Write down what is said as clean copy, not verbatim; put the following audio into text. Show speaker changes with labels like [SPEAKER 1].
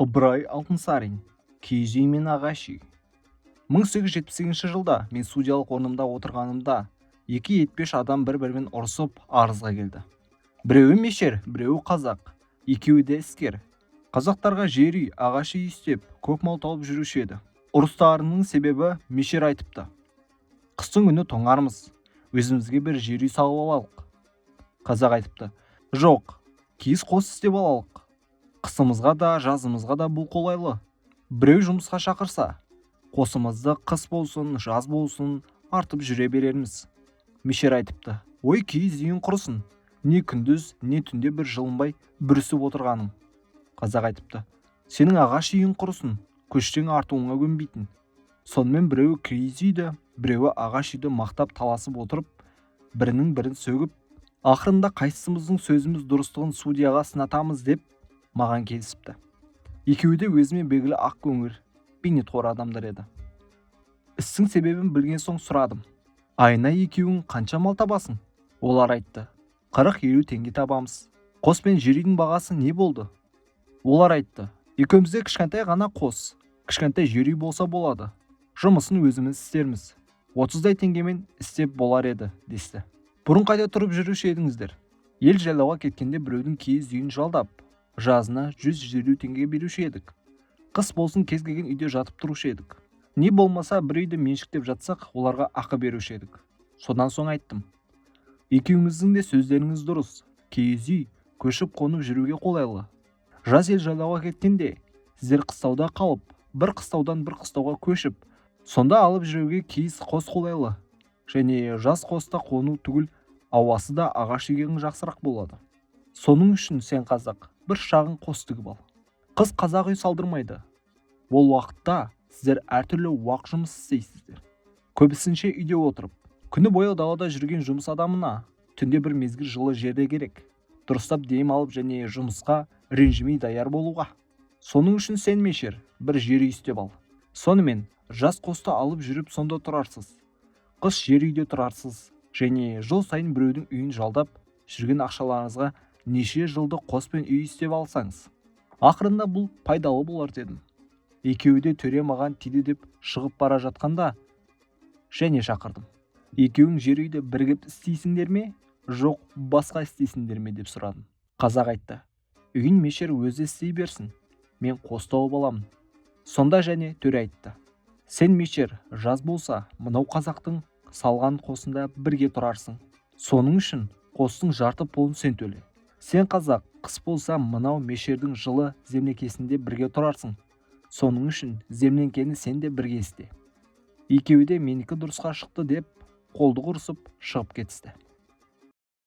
[SPEAKER 1] Ыбырай Алтынсарин. Киіз үй мен ағаш үй. 1878 жылда мен судьялық орнымда отырғанымда екі етпеш адам бір-бірімен ұрысып, арызға келді. Біреуі мешер, біреуі қазақ. Екеуі де іскер. Қазақтарға жер үй, ағаш үй істеп, көп мал тауып жүруші еді. Ұрыстарының себебі, мешер айтыпты: «Қыстың күні тоңармыз, өзімізге бір жер үй салып алалық». Қазақ айтыпты: «Жоқ, киіз қос істеп алалық, қысымызға да, жазымызға да бұл қолайлы. Біреу жұмысқа шақырса, қосымызды қыс болсын, жаз болсын артып жүре берерміз». Мешер айтыпты: «Ой, киіз үйің құрысын, не күндіз, не түнде бір жылынбай бүрісіп отырғаның». Қазақ айтыпты: «Сенің ағаш үйің құрысын, көшсең артуыңа көнбейтін». Сонымен біреуі киіз үйді, біреуі ағаш үйді мақтап, таласып отырып, бірінің бірін сөгіп, ақырында қайсымыздың сөзіміз дұрыстығын судьяға сынатамыз деп маған келісіпті. Екеуі де өзіме белгілі ақ көңіл, бейнетқор адамдар еді. Істің себебін білген соң сұрадым: «Айына екеуің қанша мал табасың?» Олар айтты: «40-50 теңге табамыз». «Қос пен жер үйдің бағасы не болды?» Олар айтты: «Екеумізде кішкентай ғана қос, кішкентай жер үй болса болады, жұмысын өзіміз істерміз, 30-дай теңгемен істеп болар еді», — десті. «Бұрын қайда тұрып жүруші едіңіздер?» «Ел жайлауға кеткенде біреудің киіз үйін жалдап, жазына 150 теңге беруші едік. Қыс болсын, кез келген үйде жатып тұрушы едік. Не болмаса бір үйді меншіктеп жатсақ, оларға ақы беруші едік». Содан соң айттым: «Екеуіңіздің де сөздеріңіз дұрыс. Киіз үй көшіп қонып жүруге қолайлы. Жаз ел жайлауға кеткенде сіздер қыстауда қалып, бір қыстаудан бір қыстауға көшіп, сонда алып жүруге киіз қос қолайлы. Және жаз қоста қону түгіл, ауасы да ағаш үйге жақсырақ болады. Соның үшін сен, қазақ, бір шағын қос тігіп ал. Қыс қазақ үй салдырмайды. Ол уақытта сіздер әртүрлі уақ жұмыс істейсіздер, көбісінше үйде отырып. Күні бойы далада жүрген жұмыс адамына түнде бір мезгіл жылы жерде керек, дұрыстап дем алып және жұмысқа ренжімей даяр болуға. Соның үшін сен, мешер, бір жер үй істеп ал. Сонымен жаз қосты алып жүріп, сонда тұрарсыз, қыс жер үйде тұрарсыз. Және жыл сайын біреудің үйін жалдап жүрген ақшаларыңызға неше жылды қос пен үй істеп алсаңыз, ақырында бұл пайдалы болар», — дедім. Екеуі де «төре маған тиді» деп шығып бара жатқанда және шақырдым: «Екеуің жер үйді бірігіп істейсіңдер ме, жоқ басқа істейсіңдер ме?» — деп сұрадым. Қазақ айтты: «Үйін мешер өзі істей берсін, мен қос тауып аламын». Сонда және төре айтты: «Сен, мешер, жаз болса, мынау қазақтың салған қосында бірге тұрарсың. Соның үшін қостың жарты пұлын сен төле. Сен, қазақ, қыс болса, мынау мешердің жылы землекесінде бірге тұрарсың. Соның үшін земленкені сен де бірге істе». Екеуі де «менікі дұрысқа шықты» деп қолды ұрысып шығып кетісті.